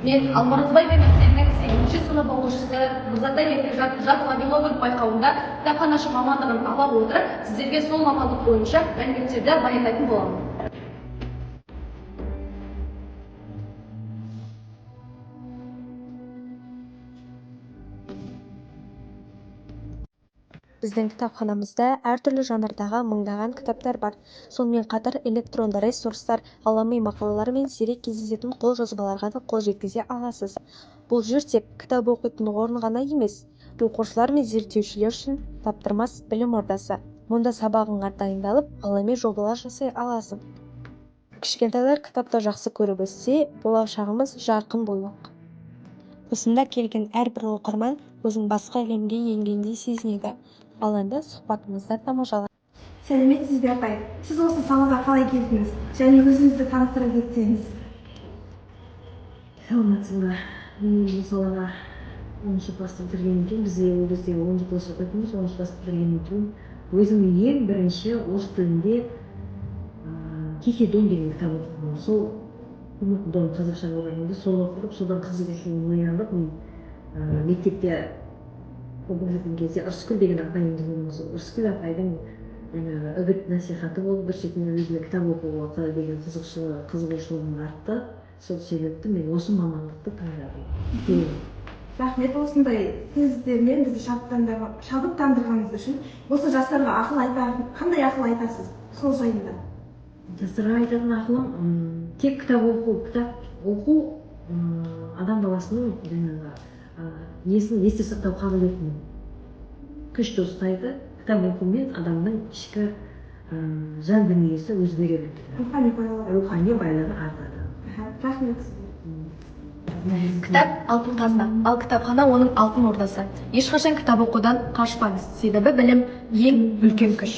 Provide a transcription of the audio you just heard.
Мен Алмұрызбаева мектебінің сегізінші сынып оқушысы Мырзатай Еркежан «Жас мобилограф» байқауында кітапханашы мамандығын ала отырып, сіздерге сол мамандық бойынша мәліметтерді баяндайтын боламын. Біздің кітапханамызда әртүрлі жанрдағы мыңдаған кітаптар бар. Сонымен қатар электронды ресурстар, ғылыми мақалалар мен сирек кездесетін қолжазбаларға да қол жеткізе аласыз. Бұл жер тек кітап оқитын орын ғана емес, оқушылар мен зерттеушілер үшін таптырмас білім ордасы. Мұнда сабағыңа дайындалып, ғылыми жобалар жасай аласың. Кішкентайлар кітапты жақсы көріп өссе, болашағымыз жарқын болмақ. Осында келген әрбір оқырман өзін басқа әлемге енгендей сезінеді. Ал енді сұхбатымызды тамашалайық. Сәлеметсіз бе, апай! Сіз осы салаға қалай келдіңіз және өзіңізді таныстыра кетсеңіз. Саламатсың ба! Мен бұл салаға 10-классты бітіргеннен кейін, бізде ол кезде 10 класс оқитынбыз, 10-классты бітіргеннен кейін өзім ең бірінші орыс тілінде «Тихий Дон» деген кітап оқыдым. Сол «Тихий Дон» қазақшаға аударғанда, соны оқыдым. Содан қызығушылығым оянып, мен мектепте оқып жүрген кезде Ырыскүл деген апайымыз болған. Сол Ырыскүл апайдың жаңағы үгіт насихаты болды, бір шетінен өзіме кітап оқуға деген қызығушылығым артты. Сол себепті мен осы мамандықты таңдадым. Рахмет осындай сөздермен бізді шабыттандырғаныңыз үшін. Осы жастарға ақыл айтар, қандай ақыл айтасыз сол жайында? Жастарға айтатын ақылым: тек кітап оқу, кітап оқу адам баласының жаңағы несін, есте сақтау қабілетін күшті ұстайды. Кітап оқумен адамның ішкі жан дүниесі өзгереді. Рухани байлығы. Рухани байлығы артады. Аха, рахмет сізге. Кітап – алтын қазына, ал кітапхана – оның алтын ордасы. Ешқашан кітап оқудан қашпаңыз, себебі білім – ең үлкен күш.